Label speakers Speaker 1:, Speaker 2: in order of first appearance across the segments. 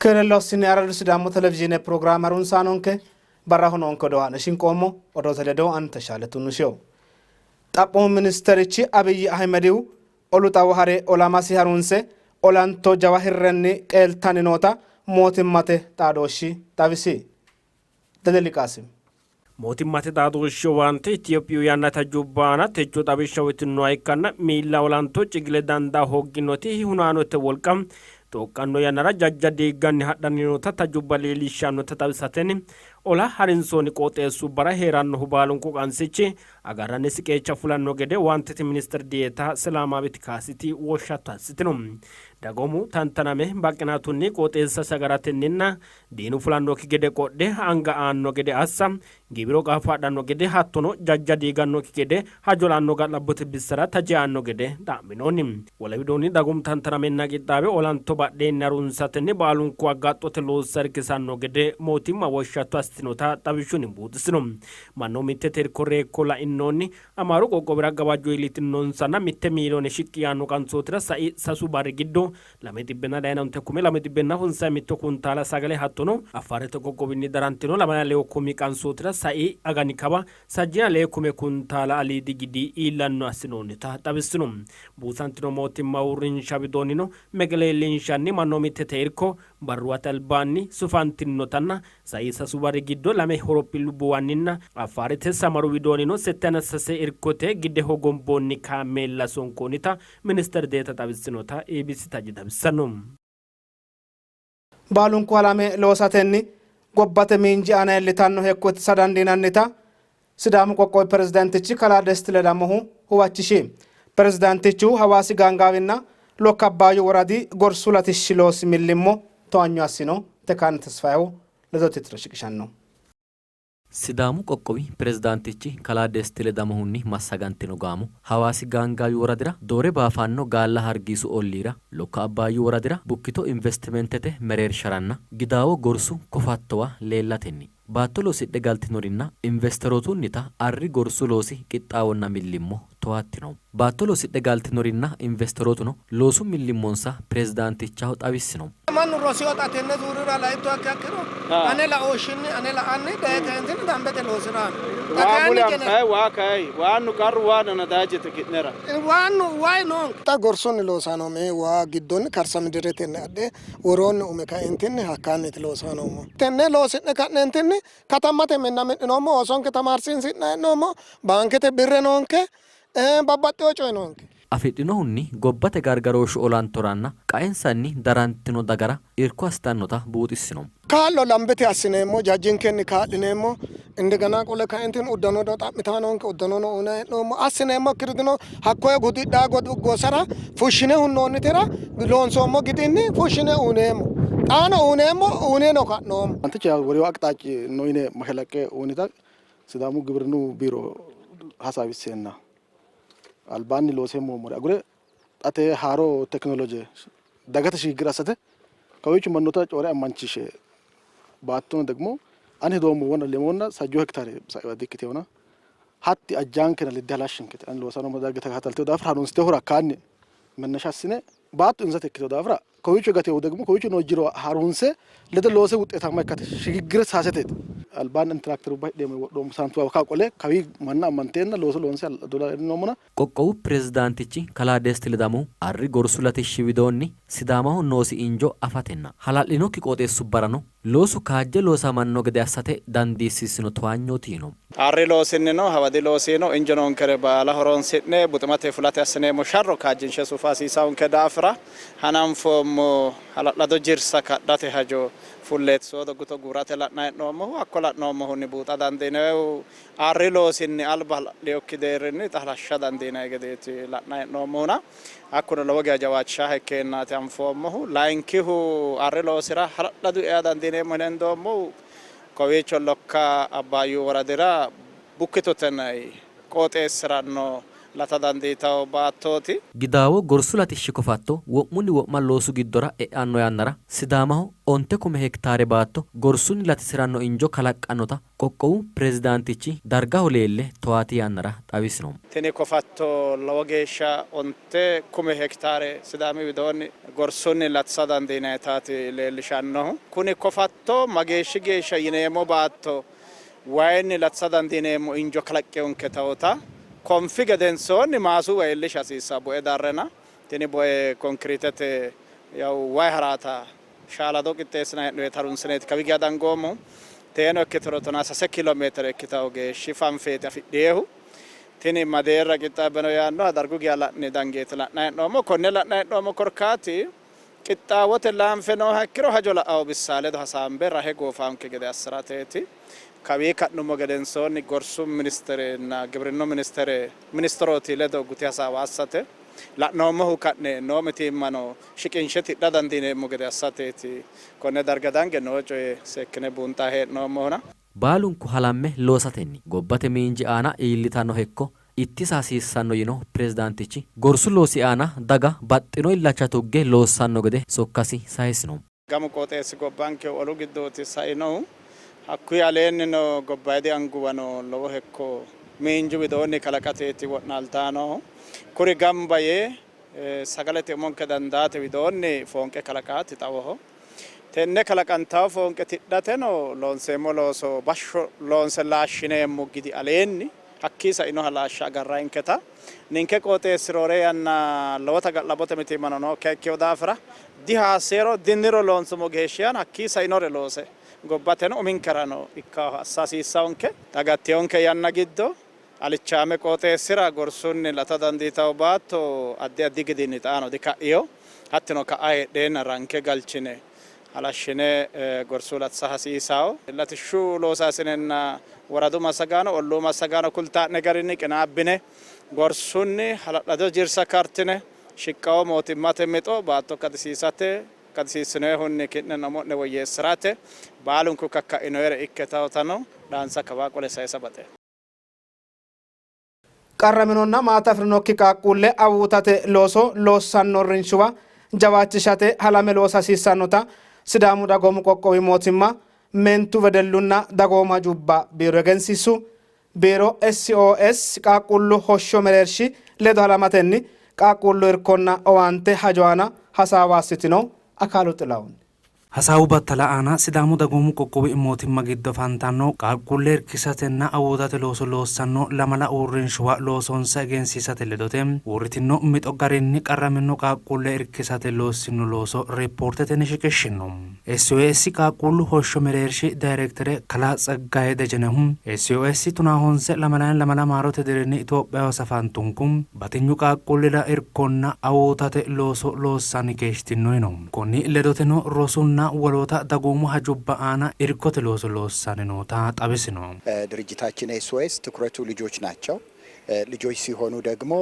Speaker 1: Keere lossine Aradu Sidaamu Televizhiine pirogiraame harunsaanonke barraho noonke odoo haa'ne shinqoommo. Odoote ledo ani Teshaale Tunnushiho. Xaphoomu ministerichi Abiy Ahimedihu olu xawo hare olamasi harunse olanto jawa hirrenni qeeltanni noota mootimmate xaadooshshi xawisi. Dedeli Qaasim.
Speaker 2: Mootimmate xaadooshshi owaante Itophiyu yannate hajubba aana techo xawishsha uyitinoha ikkanna miilla olanto cigile dandaa hoogginoti hunaanote wolqa xooqqanno yannara jajja diigganni hadhanni noota tajubba leellishshannota xawisatenni ola harinsoonni qooxeessubbara hee'rannohu baalunku qansichi agarrannisi qeecha fulanno gede owaantete minister dieeta Selaamaawit Kaasiti woshshatto assitino. Dagoomu tantaname baqqinaatunni qooxeessasi agaratenninna Diinu fulannokki gede qodhe anga aanno gede assa, giwiro qaafo adhanno gede hattono jajja diigannokki gede hajo la'anno ga'labbote bissara taje aanno gede xa'minoonni. Wole widoonni dagoomu tantanamenna qixxaawe olanto badheenni harunsatenni baalunku aggaxxote loossa irkisanno gede mootimma woshshatto assitinota xawishshunni buuxisino. Mannoomittete irko reekko lainoonni Amaaru qoqqowira gawajjo iillitinonsanna mitte miiliyoone shiqqi yaanno qansootira sai sasu barri giddo Lame xibbenna layina onte kume lame xibbenna honsa mitto kuntaala sagale hattono Affaarete qoqqowinni darantino lamala lewu kumi qansootira sai agani kawa sajjina lee kume kuntaala aliidi gidi iillanno assinoonnita xawissino. Buusantino mootimma uurrinsha widoonnino Meqele iillinshanni mannoomittete irko barruwate albaanni sufantinnotanna Sai sasu barri giddo lame horophillubbuwanninna Affaarete Samaru widoonnino settanna sase irkote gide hogomboonni kaameella sonkoonnita Minister Deeta xawissinota EBC taje xawissanno.
Speaker 1: Baalunku halame loosatenni gobbate miinji aana iillitanno hekko ittisa dandiinannita Sidaamu qoqqowi pirezidaantichi kalaa Desti Ledamohu huwachishi. Pirezidaantichu Hawaasi gaangaawinna Lokka Abbaayyu woradi gorsu latishshi loosi millimmo towanyo assino. Tekaane Tesfayehu ledote tiro shiqishanno.
Speaker 3: Sidaamu qoqqowi pirezidaantichi kalaa Desti Ledamohunni massagantino gaamo Hawaasi gaangaawi woradira Doore Baafaanno Gaalla Hargiisu olliira, Lokka Abbaayyu woradira Bukkito investimentete mereersharanna Gidaawo gorsu kofattowa leellatenni Baatto loosidhe galtinorinna investerootunnita arri gorsu loosi qixxaawonna millimmo towaattino. Baatto loosidhe galtinorinna investerootuno loosu millimmonsa pirezidaantichaho xawissino.
Speaker 4: Mannu rosiyo xa tenne zuurira laittoha ikkiha ikkiro, ane laooshshinni ane la'anni daye kaentinni dambete loosi'ranno. Xa
Speaker 5: Waa
Speaker 4: kayinni
Speaker 5: mule
Speaker 4: jene.
Speaker 5: anfayi waa kayi waannu qarru waa nadaajete ki'nera.
Speaker 4: Waannu wayi noonke.
Speaker 6: Xa gorsunni loosanni noommo. Waa giddonni karsamidiretenni adhe woroonni ume kaentinni hakkaanniiti loosanni noommohu. Tenne loosi'ne ka'neentinni katammate minna mi'ninoommo, oosonke tamaarsiinsi'nanni hee'noommo, baankete birre noonke, babbaxxewo coyi noonke.
Speaker 3: Afidhinohunni gobbate gargarooshshu olantoranna qaensanni darantino dagara irko assitannota buuxissino.
Speaker 6: Kaa'lo lambete assineemmo, jajjinkenni kaa'lineemmo, indegena qole kaentinni uddanono xa'mitanonke uddanono uyinanni hee'noommo, assineemmokkiri dino, hakkoye gudidhaa gosara fushshine hunnoonnitera loonsoommo gidinni fushshine uyineemmo, xaano uyineemmo, uyineno ka'noommo.
Speaker 7: Anticha woriwa aqxaaci no yine mashalaqqe uyinita Sidaamu gibrinnu biiro hasaawisseenna albaanni looseemmoommore agure xa tee haaro tekinoloje dagate shigiggire assate kawiicho mannoota coore ammanchiishe baattono degmo ani hedoommo wona lemonna sajjoo hektaare saiwa dikkitewona hatti ajjaankena ledde halashshinkete ani loosa noommo darga takatalteo daafira harunsitehura hakkaanni mennasha assine baatto insate ikkiteo daafira Kowiicho gatehu degmo kowiicho noo jiro harunse ledo loose wuxxeetaamma ikkate shigiggire saaseteeti. Albaanni ani tiraakterubba hidheemmo wodhoommo saantuwa kawa qole kawi manna ammanteenna looso loonse dola noommona.
Speaker 3: Qoqqowu pirezidaantichi kalaa Desti Ledamohu arri gorsu latishshi widoonni Sidaamaho noosi injo afatenna hala'linokki qooxeessubbarano Loosu kaajje loosamanno gede assate dandiissiissino towaanyooti yiino.
Speaker 5: Arri loosinnino hawadi loosino injo noonkere baala horoonsi'ne buximate fulate assineemmo sharro kaajjinshe sufa hasiisaonke daafira hananfoommo hala'lado jirsa kadhate hajo fulleeti soodo guto guurate la'nanni hee'noommohu. Hakko la'noommohunni buuxa dandiinannihu arri loosinni alba hala'linokki deerrinni xa halashsha dandiinanni gedeeti la'nanni hee'noommohuna. Hakkuno lowo geya jawaachishannoha ikkeennaati anfoommohu. Layinkihu arri loosira hala'ladu ea dandiineemmo yine hendoommohu kowiicho Lokka Abbaayyu woradira Bukkitote yinanni qooxeessira noo lata dandiitanno baattooti.
Speaker 3: Gidaawo gorsu latishshi kofatto wo'munni wo'ma loosu giddora e'anno yannara Sidaamaho 10,000 hektaare baatto gorsunni latisi'ranno injo kalaqqannota qoqqowu pirezidaantichi dargaho leelle towaati yannara xawisino.
Speaker 5: Tini kofatto lowo geeshsha 10,000 hektaare Sidaami widoonni gorsunni latisa dandiinayitaati leellishannohu. Kuni kofatto mageeshshi geeshsha yineemmo baatto wayinni latisa dandiineemmo injo kalaqqinonketawota konfi gedensoonni maasuwa iillisha hasiissanno bue darrena tini bue konkiriitete yaw way haraata shaalado qixxeessinanni hee'noonnita harunsineeti kawi geya dangoommohu. Teeno ikkituro 13 kiiloomeetire ikkitanno geeshshi fanfeeti afidhinohu. Tini madeerra qixxaabbe no yaannoha dargu geya la'ne dangeeti la'nanni hee'noommo. Konne la'nanni hee'noommo korkaati qixxaawote laanfe nooha ikkiro hajo la'anno bissa ledo hasaambe rahe goofaanke gede assi'rateeti. Kawii ka'nummo gedensoonni gorsu ministerenna gibrinnu ministere ministerooti ledo guti hasaawa assate la'noommohu ka'ne noo mitiimmano shiqinshe tidha dandiineemmo gede assateeti. Konne darga dange noo coye seekkine buunxanni hee'noommohuna.
Speaker 3: Baalunku halamme loosatenni gobbate miinji aana iillitanno hekko ittisa hasiissanno yino pirezidaantichi, gorsu loosi aana daga baxxino illacha tugge loossanno gede sokkasi sayisino.
Speaker 5: Gamu qooxeessi gobbanke olu giddooti sainohu. Hakkuyi aleennino gobbayidi anguwano lowo hekko miinju widoonni kalaqateeti wo'naaltanni noohu. Kuri gamba yee sagalete umonke dandaate widoonni foonqe kalaqaati xawoho. Tenne kalaqantanno foonqe tidhateno loonseemmo looso bashsho loonse laashshineemmo gidi aleenni hakkii sainoha laashsha agarranninketa ninke qooxeessi roore yanna lowota ga'labbote mitiimmano nookkiha ikkino daafira dihaaseero diniro loonsumo geeshshihan hakkii sainore loose gobbateno uminkerano ikkaho assa hasiissawonke. Xagatteonke yanna giddo alichaame qooxeessira gorsunni lata dandiitanno baatto addi addi gidinni xaano dika'ino. Hattino ka'a heedheenna ranke galchine halashshine gorsu latisa hasiisawo. Latishshu loosaasinenna woradu massagaano, olluu massagaano kultaa'ne garinni qinaabbine gorsunni hala'lado jirsa kartine shiqqawo mootimmate mixo baatto kadisiisate kadisiissinoyihunni ki'neno umo'ne woyyeessi'rate baalunku kakka'inoyere ikke tawotano dhaansa kawaa qole sayisa baxe.
Speaker 1: Qarraminonna maate afi'rinokki qaaqquulle awuutate looso loossanno uurrinshuwa jawaachishate halame loosa hasiissannota Sidaamu Dagoomu Qoqqowi Mootimma Meentu Wedellunna Dagoomu Hajubba Biiro egensiissu. Biiro SOS qaaqquullu hoshsho mereershi ledo halamatenni qaaqquullu irkonna owaante hajo aana hasaawa assitino. Akaalu Xilahun.
Speaker 8: Hasaawu battala aana Sidaamu Dagoomu Qoqqowi Mootimma giddo afantanno qaaqquulle irkisatenna awuutate looso loossanno lamala uurrinshuwa loosonsa egensiisate ledote uurritinno mixo garinni qarramino qaaqquulle irkisate loossinno looso riippoortetenni shiqishshinno. SOS qaaqquullu hoshsho mereershi dayrektere kalaa Tseggaye Dejenehu SOS tonaa honse lamalayina lamala maarote dirinni Itophiyaho safantunku batinyu qaaqquullira irkonna awuutate looso loossanni keeshshitinno yino. Konni ledoteno rosunna woloota dagoomu hajubba aana irkote looso loossanni noota xawisino.
Speaker 9: ድርጅታችን ኤስኦኤስ ትኩረቱ ልጆች ናቸው። ልጆች ሲሆኑ ደግሞ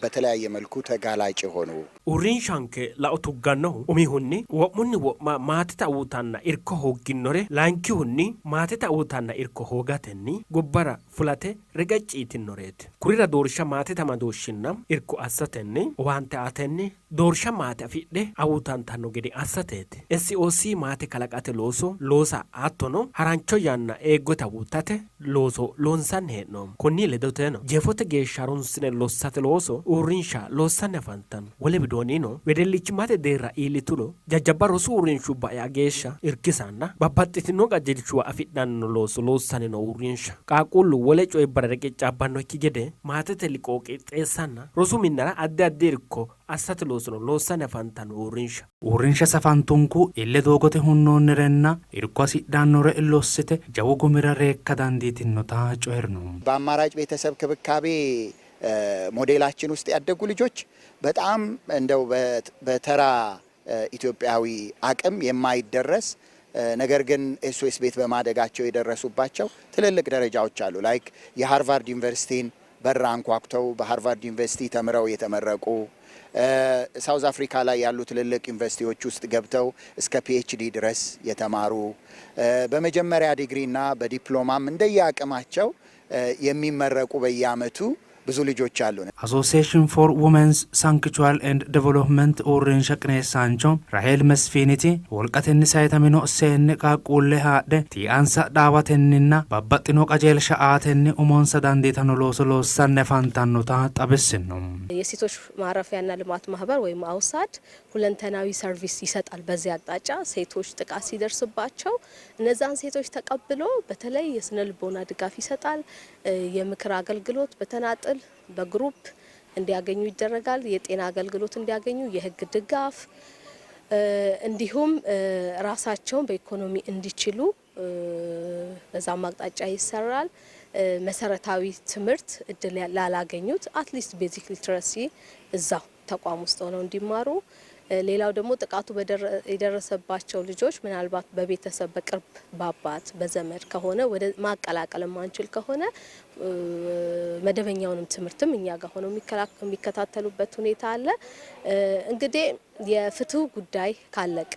Speaker 9: በተለያየ መልኩ ተጋላጭ የሆኑ
Speaker 2: Uurrinshanke lao tuggannohu umihunni wo'munni wo'ma maatete awuutanna irko hoogginore, layinkihunni maatete awuutanna irko hoogatenni gobbara fulate reqecci yitinnoreeti. Kurira doorsha maatete amadooshshinna irko assatenni owaante aatenni doorsha maate afidhe awuutantanno gede assateeti. SOC maate kalaqate looso loosa hattono harancho yanna eeggote awuutate looso loonsanni hee'noommo. Konni ledoteno jeefote geeshsha harunsine lossate looso uurrinsha loossanni afantanno. Wole widoonnino wedellichimmate deerra iillituro jajjabba rosu uurrinshubba ea geeshsha irkisanna babbaxxitino qajeelshuwa afidhanno looso loossanni noo uurrinsha qaaqquullu wole coyibbara reqeccaabbannokki gede maatete liqoo qixxeessanna rosu minnara addi addi irko assate loosono loossanni afantanno uurrinsha.
Speaker 8: Uurrinsha safantunku ille doogote hunnoonnirenna irko hasidhannore lossite jawu gumira reekka dandiitinnota coyi'rino.
Speaker 9: በአማራጭ ቤተሰብ ክብካቤ ሞዴላችን ውስጥ ያደጉ ልጆች በጣም እንደው በተራ ኢትዮጵያዊ አቅም የማይደረስ ነገር ግን ኤስኦኤስ ቤት በማደጋቸው የደረሱባቸው ትልልቅ ደረጃዎች አሉ። ላይክ የሃርቫርድ ዩኒቨርሲቲን በር አንኳኩተው በሃርቫርድ ዩኒቨርሲቲ ተምረው የተመረቁ፣ ሳውዝ አፍሪካ ላይ ያሉ ትልልቅ ዩኒቨርሲቲዎች ውስጥ ገብተው እስከ ፒኤችዲ ድረስ የተማሩ፣ በመጀመሪያ ዲግሪና በዲፕሎማም እንደየአቅማቸው የሚመረቁ በየአመቱ ብዙ ልጆች አሉን።
Speaker 8: Association for Women's Sanctuary and Development uurrinsha qineessaancho Raheel Mesfiniti wolqatenni sayitamino seenne qaaqquulle haadhe tiiansa dhaawatenninna babbaxxino qajeelsha aatenni umonsa dandiitanno looso loossanni afantannota xawissino.
Speaker 10: የሴቶች ማረፊያና ልማት ማህበር ወይም አውሳድ ሁለንተናዊ service ይሰጣል። በዚህ አቅጣጫ ሴቶች ጥቃት ሲደርስባቸው እነዛን ሴቶች ተቀብሎ በተለይ የስነ ልቦና ድጋፍ ይሰጣል። የምክር አገልግሎት በተናጥል በ group እንዲያገኙ ይደረጋል። የጤና አገልግሎት እንዲያገኙ፣ የህግ ድጋፍ እንዲሁም ራሳቸውን በኢኮኖሚ እንዲችሉ በዛም አቅጣጫ ይሰራል። መሰረታዊ ትምህርት እድል ላላገኙት at least basic literacy እዛው ተቋም ውስጥ ሆነው እንዲማሩ። ሌላው ደግሞ ጥቃቱ የደረሰባቸው ልጆች ምናልባት በቤተሰብ በቅርብ በአባት በዘመድ ከሆነ ወደ ማቀላቀል ማንችል ከሆነ መደበኛውንም ትምህርትም እኛ ጋር ሆነው የሚከታተሉበት ሁኔታ አለ። እንግዲህ የፍትሁ ጉዳይ ካለቀ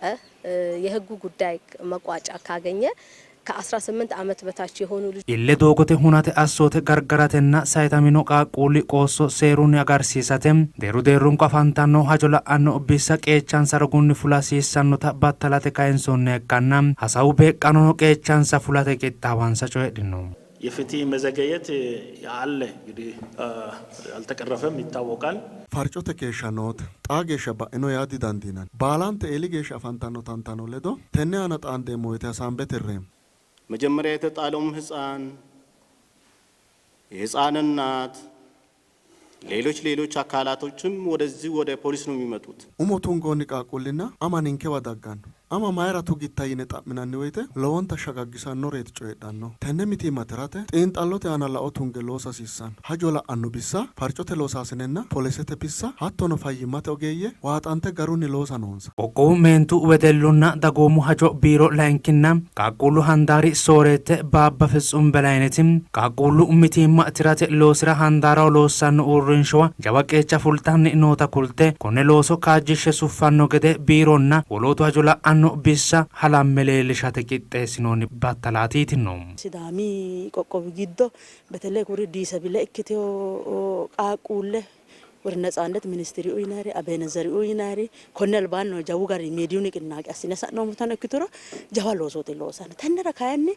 Speaker 10: የህጉ ጉዳይ መቋጫ ካገኘ ከ18 ዓመት በታች የሆኑ ልጆች
Speaker 8: Ille doogote hunate assoote gargaratenna sayitamino qaaqquulli qoosso seerunni agarsiisate deerru deerrunku afantanno hajo la'anno bissa qeechansa rogunni fula hasiissannota battalate kayinsoonniha ikkanna hasaawu beeqqanono qeechansa fulate qixxaawansa coyidhino.
Speaker 11: የፍትህ መዘገየት አለ እንግዲህ አልተቀረፈም፣ ይታወቃል።
Speaker 12: Farcote keeshsha noote. Xaa geeshsha ba'ino yaa didandiinanni. Baalante eeli geeshsha afantanno tantano ledo tenne aana xaandeemmo woyte hasaambe tirreemmo.
Speaker 13: መጀመሪያ የተጣለውም ሕፃን የሕፃን እናት ሌሎች ሌሎች አካላቶችም ወደዚህ ወደ ፖሊስ ነው የሚመጡት።
Speaker 12: Umo tungoonni qaaqquullinna ama ninkewa dagganno. Ama mayira tugitta yine xa'minanni woyte lowonta shagaggisannoreeti coyidhannohu. Tenne mitiimma tirate xiinxallote aana lao tunge loosa hasiissanno. Hajo la'anno bissa, farcote loosaasinenna polisete bissa hattono fayyimmate ogeeyye waaxante garunni loosa noonsa.
Speaker 8: Qoqqowu meentu wedellunna dagoomu hajo biiro layinkinna qaaqquullu handaari sooreette Baabba Fitsum Belayneti qaaqquullu mitiimma tirate loosira handaaraho loossanno uurrinshuwa jawa qeecha fultanni noota kulte konne looso kaajjishshe suffanno gede biironna wolootu hajo la'anno bissa halamme leellishate qixxeessinoonni battalaati yitino.
Speaker 14: Sidaami qoqqowi giddo በተለይ kuri disable ikkitino qaaqquulle kuri netsaannet ministiri uyinayiri Abenezeri uyinayiri konne albaanni noo jawu garinni miidiyu niqinaaqe assine sa'noommotano ikkituro jawa loosooti loosanno. Tennera kayinni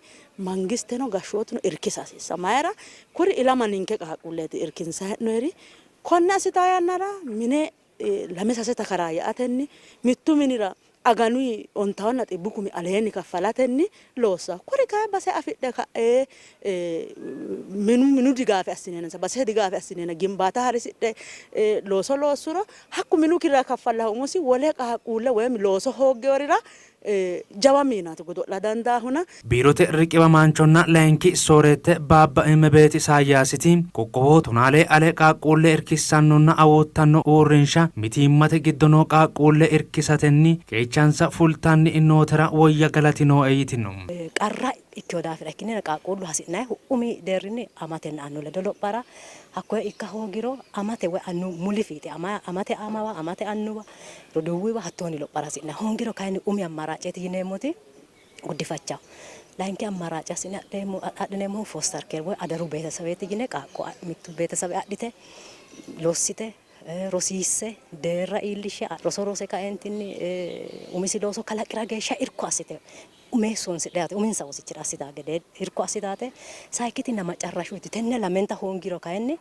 Speaker 14: mangisteno gashshootuno irkisa hasiissanno. Mayira kuri ilama ninke qaaqquulleeti irkinsa hee'noyiri konne assita yannara mine lame sase takaraayya''atenni mittu minira aganuyi ontawonna xibbu kumi aleenni kaffalatenni loossa. Kuri kayi base afidhe ka'e minu minu digaafe assineenansa base digaafe assineena gimbaata harisidhe looso loossuro hakku minu kira kaffallahu umosi wole qaaqquulle woyim looso hooggeworira jawa miinaati godo'la dandaahuna.
Speaker 8: Biirote riqiwamaanchonna layinki sooreette Baabba Immebeet Isaayyaasiti qoqqowoho tonaalee ale qaaqquulle irkissannonna awuuttanno uurrinsha mitiimmate giddo noo qaaqquulle irkisatenni qeechansa fultanni nootera woyya galati nooe yitino.
Speaker 15: Qarra ikkino daafira ikkinnina qaaqquullu hasi'nannihu umi deerrinni amatenna annu ledo lophara hakkoye ikka hoogiro amate woy annu muli fiixi amate amawa amate annuwa roduuwiwa hattoonni lophara hasi'nanni hoongiro kayinni umi ammaraaceeti yineemmoti guddifachaho. Layinki ammaraace assine adhineemmohu foster care woy adaru beetesaweeti yine qaaqqo mittu beetesawe adhite lossite rosiisse deerra iillishshe roso rose kaentinni umisi looso kalaqira geeshsha irko assite meessoonsidhe yaate uminsa wosichira assitaa gede irko assitate sayikkitinna macarrashuyti tenne lamenta hoongiro kayinni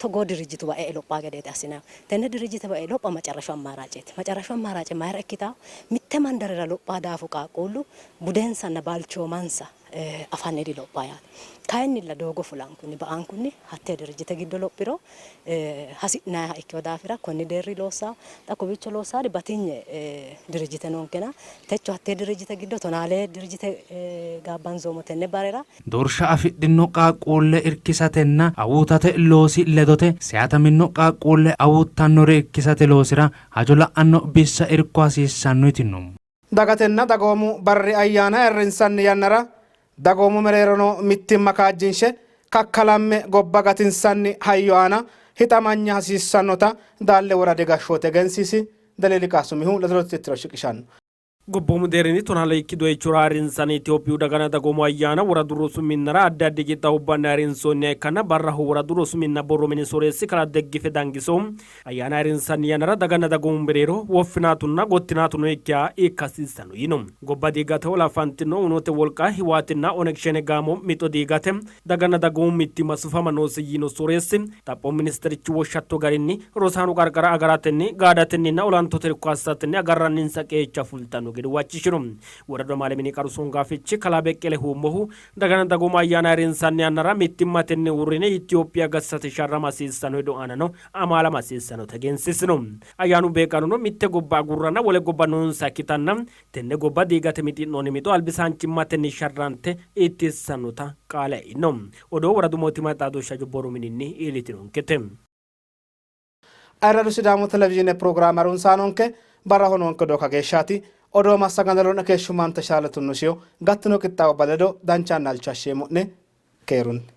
Speaker 15: togoo dirijjituwa e'e lophaa gedeeti assinannihu. Tenne dirijjitewa e'e lopha macarrashu ammaaraaceeti. Macarrashu ammaaraace mayira ikkitawo? Mitte mandarera lophaa daafu qaaqquullu budensanna balchoomansa afanni dilophaa yaate. Kayinnilla doogo fulankunni ba''ankunni hattee dirijjite giddo lophiro hasi'nayiha ikkino daafira konni deerri loossawo. Xa kowiicho loossaari batinye dirijjite noonkena techo hattee dirijjite giddo tonaalee dirijjite gaabbanzoommo tenne barera.
Speaker 8: Doorsha afidhino qaaqquulle irkisatenna awuutate loosi ledote seyatamino qaaqquulle awuuttannore irkisate loosira hajo la'anno bissa irko hasiissanno yitino.
Speaker 1: Dagatenna dagoomu barri ayyaana ayirrinsanni yannara dagoomu mereero noo mittimma kaajjinshe kakkalamme gobba gatinsanni hayyo aana hixamanya hasiissannota Daalle woradi gashshooti egensiisi. Deleeli Qaasumihu ledote tittiro shiqishanno.
Speaker 2: Gobboomu deerrinni tonaa leyikki doyichora harinsanni Itophiyu daganna dagoomu ayyaana woradu rosu minnara addi addi qixxaawubbanni harinsoonniha ikkanna barraho woradu rosu minna borro mini sooreessi kalaa Deggife Dangiso ayyaana harinsanni yannara daganna dagoomu mereero woffinaatunna gottinaatu nookkiha ikka hasiissanno yiino. Gobba diigate ola fantino hunote wolqa Hiwaatinna Oneg Shene gaamo mixo diigate Daganna dagoomu mittimma sufama noose yiino sooreessi, xaphoomu ministerichi woshshatto garinni rosaano qarqara agaratenni, gaadatenninna olantote irko assatenni agarranninsa qeecha fultanno gede huwachishino. Woradu amaale mini qaru songaafichi kalaa Beqqele Huummohu, daganna dagoomu ayyaana ayirrinsanni yannara mittimmatenni uurrine Itophiya gatisate sharrama hasiissanno hedo aanano amaalama hasiissannota egensiisino. Ayyaanu beeqqaanono mitte gobba agurranna wole gobba noonsakkitanna Tenne gobba diigate mixi'noonni mixo albisaanchimmatenni sharrante ittissannota qaale e'ino. Odoo Woradu Mootimma Xaadooshshu Hajo Borro Mininni iillitinonkete.
Speaker 1: Ayirradu Sidaamu Televizhiine pirogiraame harunsaanonke barraho noonke odoo kageeshshaati. Odoo massagandalo'ne keeshshummante Shaale Tunnushiyo gattino qixxaawubba ledo danchanna halcho hashsheemmo'ne. Keerunni.